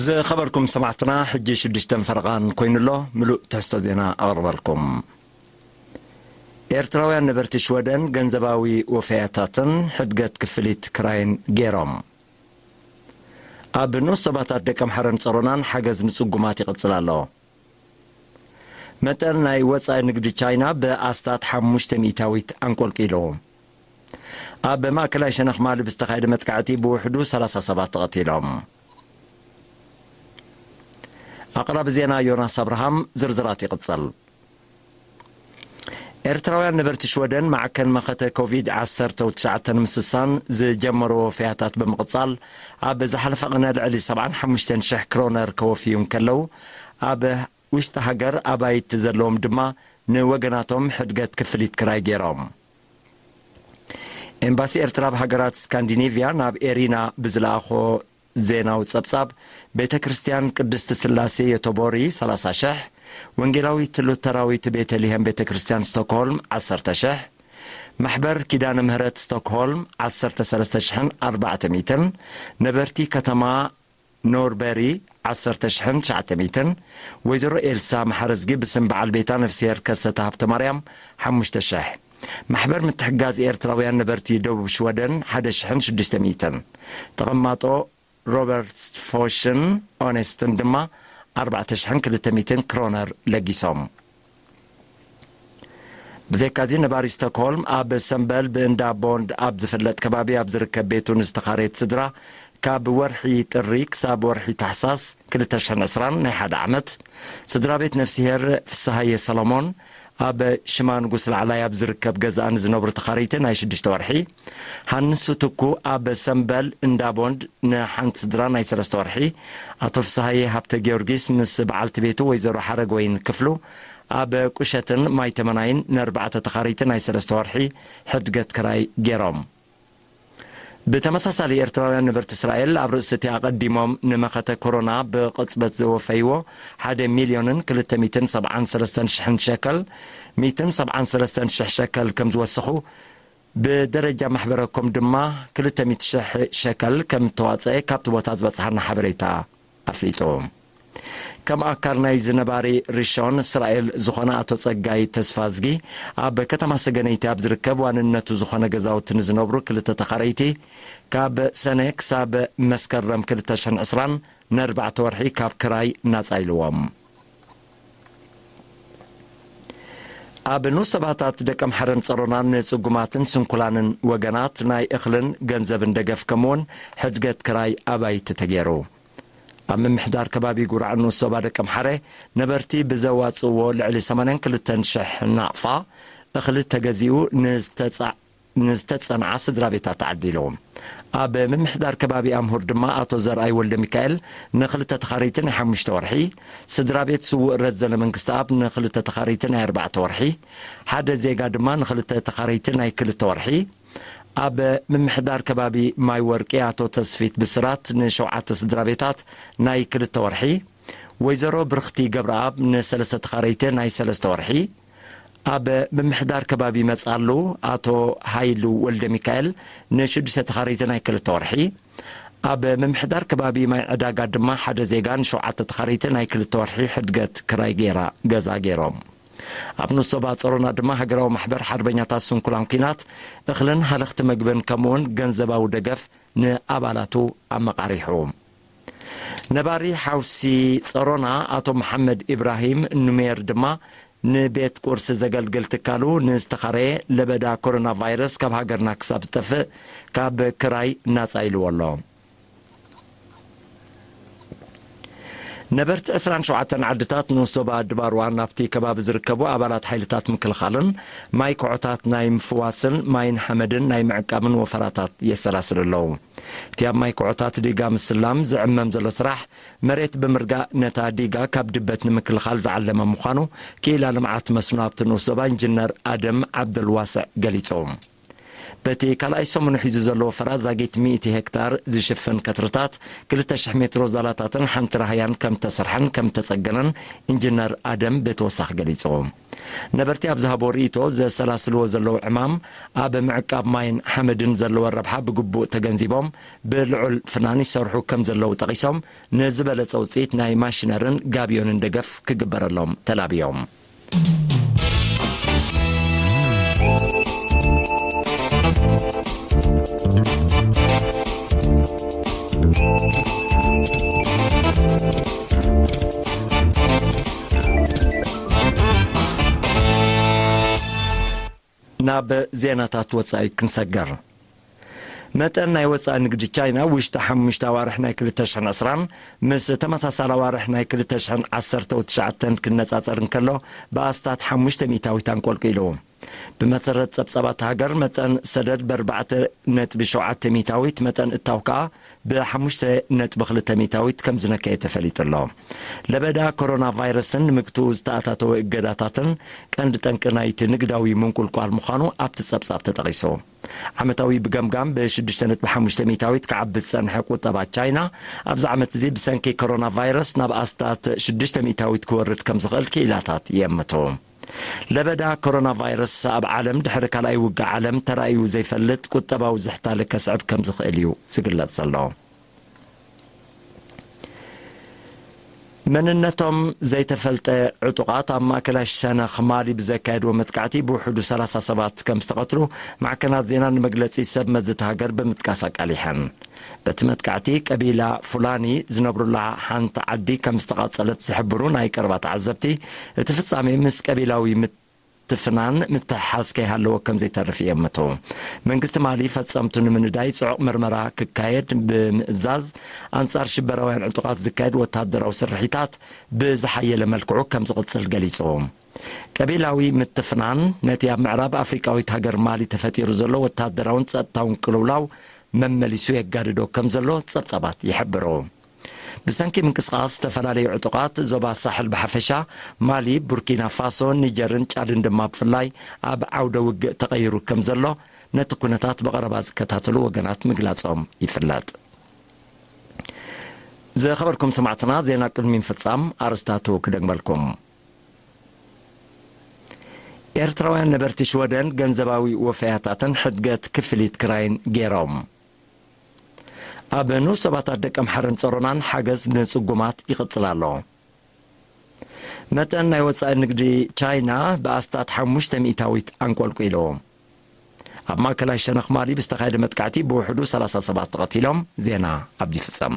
ዝኸበርኩም ሰማዕትና፣ ሕጂ ሽዱሽተ ፈረቓን ኮይኑሎ። ምሉእ ትሕዝቶ ዜና ኣቕርበልኩም። ኤርትራውያን ነበርቲ ሽወደን ገንዘባዊ ወፈያታትን ሕድገት ክፍሊት ክራይን ገይሮም። ኣብ ንኡስ ዞባታት ደቀምሓረን ጸሮናን ሓገዝ ንጽጉማት ይቕጽል ኣሎ። መጠን ናይ ወጻኢ ንግዲ ቻይና ብኣስታት ሓሙሽተ ሚእታዊት ኣንቆልቂሉ። ኣብ ማእከላይ ሸነኽ ማሊ ብዝተኻየደ መጥቃዕቲ ብውሕዱ ሰላሳ ሰባት ተቐቲሎም። ኣቕራቢ ዜና ዮናስ ኣብርሃም። ዝርዝራት ይቕጽል። ኤርትራውያን ነበርቲ ሽወደን ማዕከን መኸተ ኮቪድ ዓሰርተ ትሽዓተ ንምስሳን ዝጀመርዎ ወፈያታት ብምቕጻል፣ ኣብ ዝሓለፈ ቅነ ልዕሊ ሰብዓን ሓሙሽተን ሽሕ ክሮነር ከወፍዩ እንከለዉ፣ ኣብ ውሽጢ ሃገር ኣባይቲ ዘለዎም ድማ ንወገናቶም ሕድገት ክፍሊት ክራይ ገይሮም። ኤምባሲ ኤርትራ ኣብ ሃገራት ስካንዲኔቭያ ናብ ኤሪና ብዝለኣኾ ዜናዊ ጸብጻብ፣ ቤተ ክርስቲያን ቅድስቲ ስላሴ ዮቶቦሪ ሰላሳ ሽሕ፣ ወንጌላዊት ሉተራዊት ቤተልሔም ቤተ ክርስቲያን ስቶክሆልም ዓሰርተ ሽሕ፣ ማሕበር ኪዳነ ምህረት ስቶክሆልም ዓሰርተ ሰለስተ ሽሕን ኣርባዕተ ሚእትን፣ ነበርቲ ከተማ ኖርበሪ ዓሰርተ ሽሕን ትሽዓተ ሚእትን፣ ወይዘሮ ኤልሳ መሓረዝጊ ብስም በዓል ቤታ ነፍስሄር ከሰተ ሃብተ ማርያም ሓሙሽተ ሽሕ፣ ማሕበር ምትሕጋዝ ኤርትራውያን ነበርቲ ደቡብ ሽወደን ሓደ ሽሕን ሽዱሽተ ሚእትን፣ ተቐማጦ ሮበርት ፎሽን ኦኔስትን ድማ ኣርባዕተ ሽሕን ክልተ ሚእትን ክሮነር ለጊሶም። ብዘይካዚ ነባሪ ስቶክሆልም ኣብ ሰምበል ብእንዳ ቦንድ ኣብ ዝፍለጥ ከባቢ ኣብ ዝርከብ ቤቱ ንዝተኻረየት ስድራ ካብ ወርሒ ጥሪ ክሳብ ወርሒ ታሕሳስ ክልተ ሽሕን ዕስራን ናይ ሓደ ዓመት፣ ስድራ ቤት ነፍስሄር ፍስሃየ ሰሎሞን ኣብ ሽማ ንጉስ ላዕላይ ኣብ ዝርከብ ገዛኣ ንዝነብሩ ተኻረይቲ ናይ ሽዱሽተ ወርሒ፣ ሃንሱ ትኩ ኣብ ሰምበል እንዳ ቦንድ ንሓንቲ ስድራ ናይ ሰለስተ ወርሒ፣ ኣቶ ፍስሃየ ሃብተ ጊዮርጊስ ምስ በዓልቲ ቤቱ ወይዘሮ ሓረገወይን ክፍሉ ኣብ ቁሸትን ማይ ተመናይን ንኣርባዕተ ተኻረይቲ ናይ ሰለስተ ወርሒ ሕድገት ክራይ ገይሮም። ብተመሳሳሊ፣ ኤርትራውያን ነበርቲ እስራኤል ኣብ ርእሲ እቲ ኣቐዲሞም ንመኸተ ኮሮና ብቕጽበት ዘወፈይዎ ሓደ ሚልዮንን ክልተ ሚእትን ሰብዓን ሰለስተን ሽሕን ሸከል፣ ሚእትን ሰብዓን ሰለስተን ሽሕ ሸከል ከም ዝወሰኹ፣ ብደረጃ ማሕበረ ኮም ድማ ክልተ ሚእቲ ሽሕ ሸከል ከም እተዋጽአ ካብቲ ቦታ ዝበጽሓና ሓበሬታ ኣፍሊጡ። ከም ኣካል ናይዚ ነባሪ ሪሾን እስራኤል ዝኾነ ኣቶ ጸጋይ ተስፋዝጊ፣ ኣብ ከተማ ሰገነይቲ ኣብ ዝርከብ ዋንነቱ ዝኾነ ገዛውቲ ንዝነብሩ ክልተ ተኻረይቲ፣ ካብ ሰነ ክሳብ መስከረም ክልተ ሽሕን ዕስራን ንኣርባዕተ ወርሒ ካብ ክራይ ናጻ ኢልዎም። ኣብ ንኡስ ዞባታት ደቀምሓረን ጸሮናን ንጽጉማትን ስንኩላንን ወገናት ናይ እኽልን ገንዘብን ደገፍ፣ ከምኡውን ሕድገት ክራይ ኣባይቲ ተገይሩ። ኣብ ምምሕዳር ከባቢ ጉራዕ ንኡስ ዞባ ደቀምሓረ፣ ነበርቲ ብዘዋጽእዎ ልዕሊ ሰማንያን ክልተን ሽሕ ናቕፋ እኽሊ ተገዚኡ ንዝተጻ-፣ ንዝተጸንዓ ስድራ ቤታት ተዓዲሉ። ኣብ ምምሕዳር ከባቢ ኣምሁር ድማ ኣቶ ዘርኣይ ወልደ ሚካኤል ንኽልተ ተኻረይቲ ናይ ሓሙሽተ ወርሒ፣ ስድራ ቤት ስዉእ ረዘነ መንግስቲ ኣብ ንኽልተ ተኻረይቲ ናይ ኣርባዕተ ወርሒ፣ ሓደ ዜጋ ድማ ንኽልተ ተኻረይቲ ናይ ክልተ ወርሒ፣ ኣብ ምምሕዳር ከባቢ ማይ ወርቂ ኣቶ ተስፊት ብስራት ንሸውዓተ ስድራ ቤታት ናይ ክልተ ወርሒ፣ ወይዘሮ ብርኽቲ ገብረኣብ ንሰለስተ ተኻረይቲ ናይ ሰለስተ ወርሒ፣ ኣብ ምምሕዳር ከባቢ መጻሉ ኣቶ ሃይሉ ወልደ ሚካኤል ንሽዱሽተ ተኻረይቲ ናይ ክልተ ወርሒ፣ ኣብ ምምሕዳር ከባቢ ማይ ዕዳጋ ድማ ሓደ ዜጋ ንሸውዓተ ተኻረይቲ ናይ ክልተ ወርሒ ሕድገት ክራይ ገይራ ገዛ ገይሮም። ኣብ ንኡስ ዞባ ጸሮና ድማ ሃገራዊ ማሕበር ሓርበኛታት ስንኩላን ኲናት እኽልን ሃለኽቲ መግብን ከምኡውን ገንዘባዊ ደገፍ ንኣባላቱ ኣመቓሪሑ። ነባሪ ሓውሲ ጸሮና ኣቶ መሓመድ ኢብራሂም ኑሜር ድማ ንቤት ቁርሲ ዘገልግል ትካሉ ንዝተኻረየ ለበዳ ኮሮና ቫይረስ ካብ ሃገርና ክሳብ ዝጠፍእ ካብ ክራይ ናጻ ኢልዎ ኣሎ። ነበርቲ ዕስራን ሸውዓተን ዓድታት ንኡስ ዞባ ድባርዋ ናብቲ ከባቢ ዝርከቡ ኣባላት ሓይልታት ምክልኻልን ማይ ኮዖታት ናይ ምፍዋስን ማይን ሓመድን ናይ ምዕቃብን ወፈራታት የሰላስሉ ኣለዉ። እቲ ኣብ ማይ ኮዖታት ዲጋ ምስላም ዝዕመም ዘሎ ስራሕ፣ መሬት ብምርጋእ ነታ ዲጋ ካብ ድበት ንምክልኻል ዝዓለመ ምዃኑ ክኢላ ልምዓት መስኖ ኣብቲ ንኡስ ዞባ ኢንጂነር ኣደም ዓብደልዋስዕ ገሊጹ። በቲ ካልኣይ ሰሙኑ ሒዙ ዘሎ ወፈራ ዛጊት ሚእቲ ሄክታር ዝሽፍን ከትርታት፣ ክልተ ሽሕ ሜትሮ ዛላታትን ሓንቲ ራህያን ከም ተሰርሐን ከም ተጸገነን ኢንጂነር ኣደም ብተወሳኺ ገሊጹ። ነበርቲ ኣብ ዝሃቦ ርእይቶ፣ ዘሰላስልዎ ዘለዉ ዕማም ኣብ ምዕቃብ ማይን ሓመድን ዘለዎ ረብሓ ብግቡእ ተገንዚቦም ብልዑል ፍናን ይሰርሑ ከም ዘለዉ ጠቒሶም፣ ንዝበለጸ ውጽኢት ናይ ማሽነርን ጋብዮንን ደገፍ ክግበረሎም ተላብዮም። ናብ ዜናታት ወጻኢ ክንሰገር። መጠን ናይ ወጻኢ ንግዲ ቻይና ውሽጢ ሓሙሽተ ኣዋርሕ ናይ ክልተ ሽሕን ዕስራን ምስ ተመሳሳሊ ኣዋርሕ ናይ ክልተ ሽሕን ዓሰርተው ትሽዓተን ክነጻጸር እንከሎ፣ ብኣስታት ሓሙሽተ ሚእታዊት ኣንቆልቂሉ። ብመሰረት ጸብጻባት ሃገር፣ መጠን ሰደድ ብኣርባዕተ ነጥቢ ሸውዓተ ሚእታዊት፣ መጠን እታው ከኣ ብሓሙሽተ ነጥቢ ክልተ ሚእታዊት ከም ዝነከየ ተፈሊጡ ኣሎ። ለበዳ ኮሮና ቫይረስን ንምግትኡ ዝተኣታተወ እገዳታትን ቀንዲ ጠንቂ ናይቲ ንግዳዊ ምንቁልቋል ምዃኑ ኣብቲ ጸብጻብ ተጠቒሱ። ዓመታዊ ብገምጋም ብሽዱሽተ ነጥቢ ሓሙሽተ ሚእታዊት ክዓቢ ዝጸንሐ ቁጠባ ቻይና፣ ኣብዚ ዓመት እዚ ብሰንኪ ኮሮና ቫይረስ ናብ ኣስታት ሽዱሽተ ሚእታዊት ክወርድ ከም ዝኽእል ክኢላታት ይእምቱ። ለበዳ ኮሮና ቫይረስ ኣብ ዓለም ድሕሪ ካልኣይ ውግእ ዓለም ተራእዩ ዘይፈልጥ ቁጠባዊ ዝሕታለ ከስዕብ ከም ዝኽእል እዩ ዝግለጽ ዘሎ። መንነቶም ዘይተፈልጠ ዕጡቓት ኣብ ማእከላይ ሸነኽ ማሊ ብዘካየድዎ መጥቃዕቲ ብውሕዱ ሰላሳ ሰባት ከም ዝተቐትሉ ማዕከናት ዜና ንመግለጺ ሰብ መዚ እታ ሃገር ብምጥቃስ ኣቃሊሐን። በቲ መጥቃዕቲ ቀቢላ ፉላኒ ዝነብሩላ ሓንቲ ዓዲ ከም ዝተቓጸለት ዝሕብሩ ናይ ቀረባ ተዓዘብቲ፣ እቲ ፍጻሜ ምስ ቀቢላዊ ምትፍናን ምትሕሓዝ ከይሃለዎ ከም ዘይተርፍ ይእምቱ። መንግስቲ ማሊ ፈጸምቱ ንምንዳይ ጽዑቕ መርመራ ክካየድ ብምእዛዝ፣ ኣንጻር ሽበራውያን ዕጡቓት ዝካየድ ወተሃደራዊ ስርሒታት ብዝሓየለ መልክዑ ከም ዝቕጽል ገሊጹ። ቀቢላዊ ምትፍናን ነቲ ኣብ ምዕራብ ኣፍሪቃዊት ሃገር ማሊ ተፈጢሩ ዘሎ ወተሃደራውን ጸጥታውን ቅልውላው መመሊሱ የጋድዶ ከም ዘሎ ጸብጻባት ይሕብሩ። ብሰንኪ ምንቅስቓስ ዝተፈላለዩ ዕጡቓት ዞባ ሳሕል ብሓፈሻ፣ ማሊ፣ ቡርኪና ፋሶ፣ ኒጀርን ጫድን ድማ ብፍላይ ኣብ ዓውደ ውግእ ተቐይሩ ከም ዘሎ ነቲ ኩነታት ብቐረባ ዝከታተሉ ወገናት ምግላጾም ይፍለጥ። ዝኸበርኩም ሰማዕትና፣ ዜና ቅድሚ ምፍጻም ኣርእስታቱ ክደግመልኩም። ኤርትራውያን ነበርቲ ሽወደን ገንዘባዊ ወፈያታትን ሕድገት ክፍሊት ክራይን ገይሮም። ኣብ ንኡስ ዞባታት ደቀምሓረን ጸሮናን ሓገዝ ንጽጉማት ይቕጽል ኣሎ። መጠን ናይ ወጻኢ ንግዲ ቻይና ብኣስታት ሓሙሽተ ሚእታዊት ኣንቆልቂሉ። ኣብ ማእከላይ ሸነኽ ማሊ ብዝተኻየደ መጥቃዕቲ ብውሕዱ ሰላሳ ሰባት ተቐቲሎም። ዜና ኣብዚ ይፍጸም።